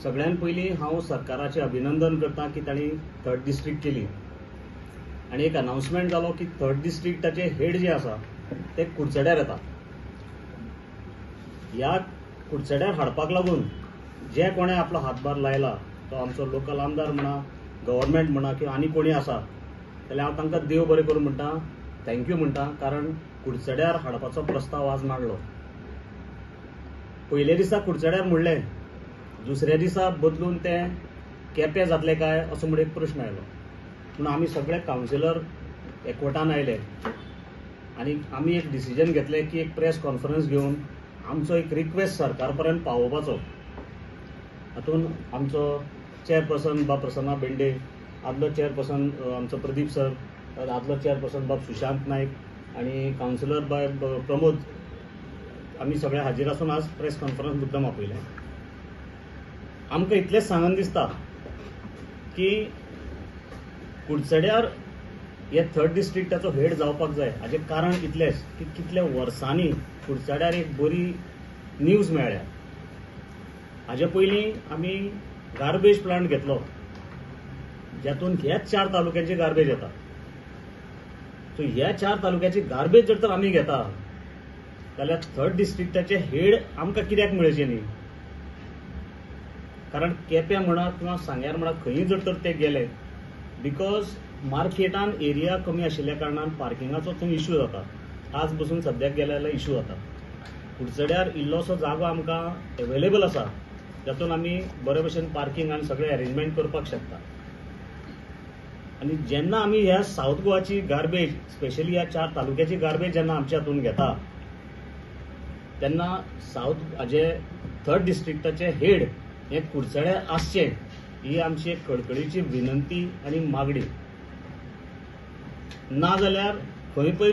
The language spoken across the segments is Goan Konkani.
सगळ्यान पयलीं हांव सरकाराचें अभिनंदन करता की तांणी थर्ड डिस्ट्रिक्ट केली आनी एक अनावन्समेंट जालो की थर्ड डिस्ट्रिक्टाचे हेड जे आसा ते कुडचड्यार येता. ह्या कुडचड्यार हाडपाक लागून जे कोणें आपलो हातभार लायला तो आमचो लोकल आमदार म्हणा, गव्हर्मेंट म्हणा किंवा आनी कोणी आसा जाल्यार हांव तांकां देव बरें करूं म्हणटा, thank you म्हणटा, कारण कुडचड्यार हाडपाचो प्रस्ताव आज मांडलो. पयले दिसा कुडचड्यार म्हणलें, दुसऱ्या दिसा बदलून तें केपें जातलें काय असो म्हण एक प्रश्न आयलो. पूण आमी सगळे कावन्सिलर एकवटान आयले आनी आमी एक डिसिजन घेतलें की एक प्रेस कॉन्फरन्स घेवन आमचो एक रिक्वेस्ट सरकार पर्यंत पावोवपाचो. हातूंत आमचो चेअरपर्सन बाब प्रसन्ना भेंडे, आदलो चेअरपर्सन आमचो प्रदीप सर, आदलो चेअरपर्सन बाब सुशांत नायक आनी कावन्सिलर बाब प्रमोद, आमी सगळे हाजीर आसून आज प्रेस कॉन्फरन्स मुद्दम आपयलें. आमकां इतलेंच सांगन दिसता की कुडचड्यार हे थर्ड डिस्ट्रिक्टाचो हेड जावपाक जाय. हाजें कारण इतलेंच की कितल्या वर्सांनी कुडचड्यार एक बरी न्यूज मेळ्ळ्या. हाजे पयलीं आमी गार्बेज प्लांट घेतलो ज्यातून ह्याच 4 तालुक्यांची गार्बेज येता. सो ह्या 4 तालुक्याची गार्बेज जर तर आमी घेता जाल्यार थर्ड डिस्ट्रिक्टाचे हेड आमकां कित्याक मेळचे न्ही? कारण केप्यां म्हणा किंवा सांग्यार म्हणा खंयी जर तर ते गेले, because मार्केटान एरिया कमी आशिल्ल्या कारणान पार्किंगाचो थंय इश्यू जाता. आज बसून सद्याक गेले जाल्यार इश्यू जाता. कुडचड्यार इल्लोसो जागो आमकां एवेलेबल आसा जातून आमी बरे भशेन पार्किंग आनी सगळें अरेंजमेंट करपाक शकता. आनी जेन्ना आमी ह्या सावथ गोवाची गार्बेज, स्पेशली ह्या 4 तालुक्याची गार्बेज जेन्ना आमच्या हातून घेता तेन्ना सावथ हाजे थर्ड डिस्ट्रिक्टाचे हेड हे कुडचड्यार आसचें ही आमची एक कळकळीची विनंती आनी मागणी. ना जाल्यार खंय पळय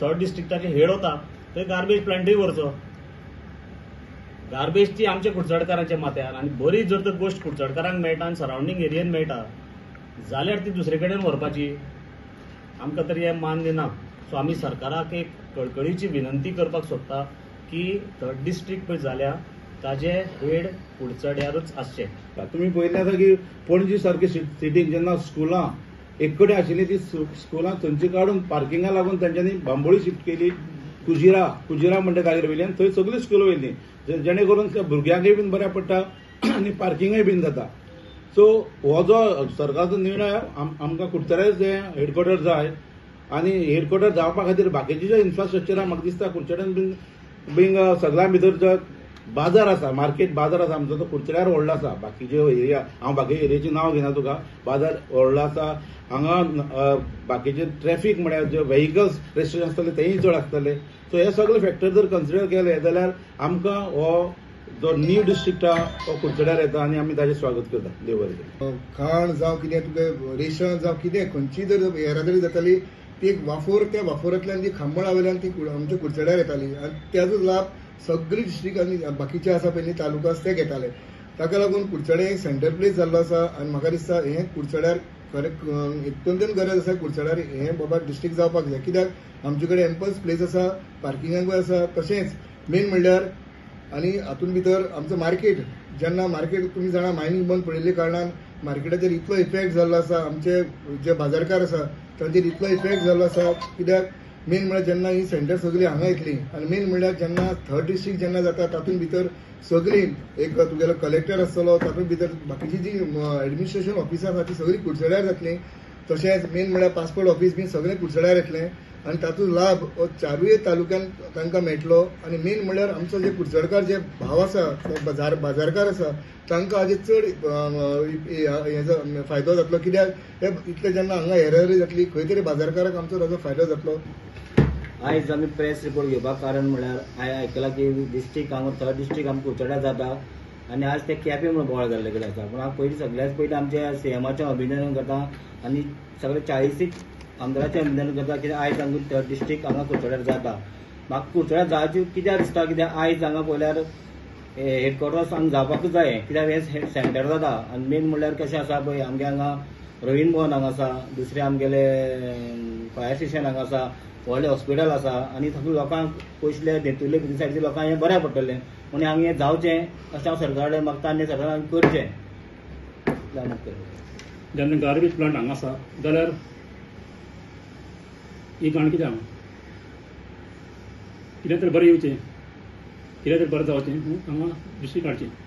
थर्ड डिस्ट्रिक्टाचे हेड वता थंय गार्बेज प्लांटूय व्हरचो. गार्बेज ती आमच्या कुडचडकारांच्या माथ्यार आनी बरी जर तर गोश्ट कुडचडकारांक मेळटा आनी सरावंडींग एरियेन मेळटा जाल्यार ती दुसरे कडेन व्हरपाची आमकां तरी हें मान्य ना. सो आमी सरकाराक एक कळकळीची विनंती करपाक सोदता की थर्ड डिस्ट्रिक्ट पळय जाल्या ताजे हेड कुडचड्यारूच आसचे. तुमी पळयलें आसा की पणजी सारकी सिटीन जेन्ना स्कुलां एक कडेन आशिल्ली ती स्कुलां थंयची काडून पार्किंगा लागून तांच्यांनी बांबोळी शिफ्ट केली, कुजिरा कुजिरा म्हणटा जागेर वयली आनी थंय सगळीं स्कुलां वयली, जेणे करून त्या भुरग्यांकय बीन बऱ्याक पडटा आनी पार्किंगय बीन जाता. सो हो जो सरकारचो निर्णय आमकां कुडचड्यार हें हेडक्वॉर्टर जाय आनी हेडक्वॉर्टर जावपा खातीर बाकीचे जे इन्फ्रास्ट्रक्चर म्हाका दिसता कुडचड्यान बीन बींग सगळ्यां भितर जो बाजार आसा, मार्केट बाजार आसा आमचो तो कुडचड्यार व्हडलो आसा. बाकीचे एरिया हांव बाकी एरियाचें नांव घेना तुका, बाजार व्हडलो आसा हांगा. बाकीचे ट्रॅफीक म्हळ्यार जे व्हेकल्स रेजिस्ट्रेशन आसतले तेय चड आसतले. सो हे सगळे फॅक्टर जर कन्सिडर केले जाल्यार आमकां हो जो न्यू डिस्ट्रिक्ट आहा तो कुडचड्यार येता आनी आमी ताजें स्वागत करता. देव बरें करूं. खाण जावं कितें तुगे रेशन जावं कितें खंयची जर येरादारी जाताली ती एक वाफोर, त्या वाफोरांतल्यान ती खांबळा वयल्यान ती आमच्या कुडचड्यार येताली आनी ताजो लाभ सगळी डिस्ट्रिक्ट आनी बाकीचे आसा पळय न्ही तालुका आसा ते घेताले. ताका लागून कुडचडें एक सेंटर प्लेस जाल्लो आसा आनी म्हाका दिसता हें कुडचड्यार खरें अत्यंत गरज आसा. कुडचड्यार हें बाबा डिस्ट्रिक्ट जावपाक जाय, कित्याक आमचे कडेन एम्पल प्लेस आसा, पार्किंगाकूय आसा. तशेंच मेन म्हणल्यार आनी हातूंत भितर आमचो मार्केट, जेन्ना मार्केट तुमी जाणा मायनींग बंद पडिल्ल्या कारणान मार्केटाचेर इतलो इफेक्ट जाल्लो आसा, आमचे जे बाजारकार आसा तांचेर इतलो इफेक्ट जाल्लो आसा. कित्याक मेन म्हळ्यार जेन्ना ही सेंटर सगळीं हांगा येतली आनी मेन म्हणल्यार जेन्ना थर्ड डिस्ट्रिक्ट जेन्ना जाता तातूंत भितर सगळीं एक तुगेलो कलेक्टर आसतलो, तातूंत भितर बाकीची जी एडमिनिस्ट्रेशन ऑफिसां आसा ती सगळीं कुडचड्यार जातलीं. तशेंच मेन म्हळ्यार पासपोर्ट ऑफिस बीन सगळें कुडचड्यार येतलें आनी तातूंत लाभ हो चारूय तालुक्यांत तांकां मेळटलो. आनी मेन म्हणल्यार आमचो जे कुडचडकार जे भाव आसा, बाजारकार आसा तांकां हाजे चड हेजो फायदो जातलो, कित्याक हे इतले जेन्ना हांगा येरादारी जातली खंय तरी बाजारकाराक आमचो ताजो फायदो जातलो. आयज आमी प्रेस रिपोर्ट घेवपाक कारण म्हळ्यार हांवें आयकलां की डिस्ट्रिक्ट हांगा थर्ड डिस्ट्रिक्ट आमकां कुडचड्यार जाता आनी आज ते केपें म्हणून बोवाळ जाल्ले कडेन आसा. पूण हांव पयलीं सगळ्यांत पयलीं आमच्या सीएमाचें अभिनंदन करता आनी सगळे 40 आमदाराचें अभिनंदन करता कित्याक आयज आमकां थर्ड डिस्ट्रिक्ट हांगा कुडचड्यार जाता. म्हाका कुडचड्यार जावचें कित्याक दिसता, कित्याक आयज हांगा पळयल्यार हेडक्वॉर्टर्स हांगा जावपाकूच जाय, कित्याक हें सेंटर जाता. आनी मेन म्हणल्यार कशें आसा पळय आमगे हांगा रवींद्र भवन हांगा आसा, दुसरें आमगेलें फायर स्टेशन हांगा आसा, व्हडलें हॉस्पिटल आसा आनी सगळे लोकांक पयसुल्ल्या देतुले भितर सायडीच्या लोकांक हें बऱ्याक पडटलें म्हणून हांगा हें जावचें अशें हांव सरकारा कडेन मागता आनी सरकारान करचें. जेन्ना गार्बेज प्लांट हांगा आसा जाल्यार ही घाण कित्याक, कितें तरी बरें येवचें, कितें तरी बरें जावचें म्हणून हांगा डिस्ट्रीक्ट काडचें.